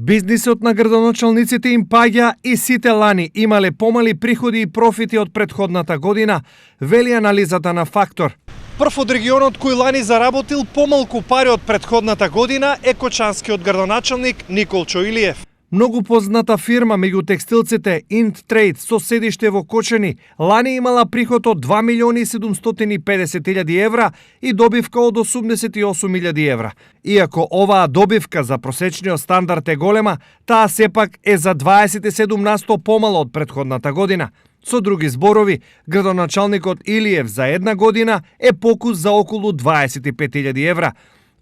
Бизнисот на градоначалниците им паѓа и сите лани имале помали приходи и профити од претходната година, вели анализата на Фактор. Прв од регионот кој лани заработил помалку пари од претходната година е кочанскиот градоначалник Николчо Илиев. Многу позната фирма меѓу текстилците Инттрейд со седиште во Кочани лани имала приход од 2.750.000 евра и добивка од 88.000 евра. Иако оваа добивка за просечниот стандард е голема, таа сепак е за 27% помало од претходната година. Со други зборови, градоначалникот Илиев за една година е покус за околу 25.000 евра.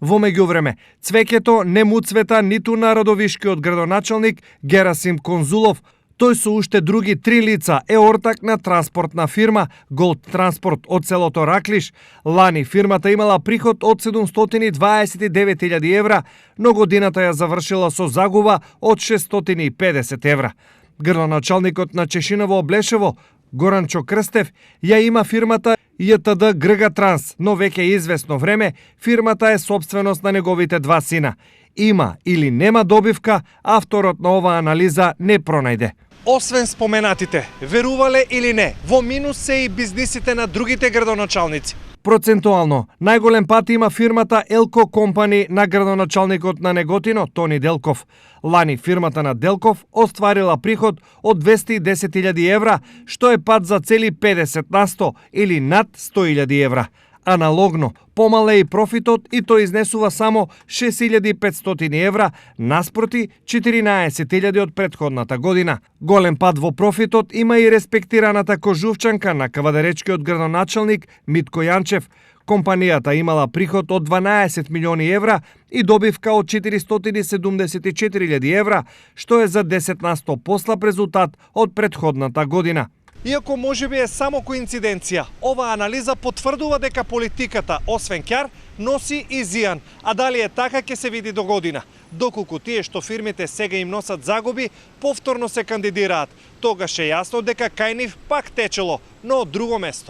Во меѓувреме, цвеќето не му цвета ниту на радовишкиот градоначалник Герасим Конзулов. Тој со уште други 3 лица е ортак на транспортна фирма Голд Транспорт од селото Раклиш. Лани фирмата имала приход од 729.000 евра, но годината ја завршила со загуба од 650 евра. Градоначалникот на Чешиново Облешево, Горанчо Крстев, ја има фирмата ЈТД Грга Транс, но веќе известно време фирмата е собственост на неговите два сина. Има или нема добивка, авторот на оваа анализа не пронајде. Освен споменатите, верувале или не, во минус се и бизнисите на другите градоначалници. Процентуално, најголем пат има фирмата Елко Компани на градоначалникот на Неготино, Тони Делков. Лани фирмата на Делков остварила приход од 210.000 евра, што е пат за цели 50% или над 100.000 евра. Аналогно, помале и профитот и тој изнесува само 6.500 евра, наспроти 14.000 од претходната година. Голем пад во профитот има и респектираната кожувчанка на кавадаречкиот градоначалник Митко Јанчев. Компанијата имала приход од 12 милиони евра и добивка од 474.000 евра, што е за 10% послаб резултат од претходната година. Иако можеби е само коинциденција, оваа анализа потврдува дека политиката, освен ќар, носи и зијан, а дали е така ќе се види до година. Доколку тие што фирмите сега им носат загуби, повторно се кандидираат, тогаш е јасно дека кај нив пак течело, но од друго место.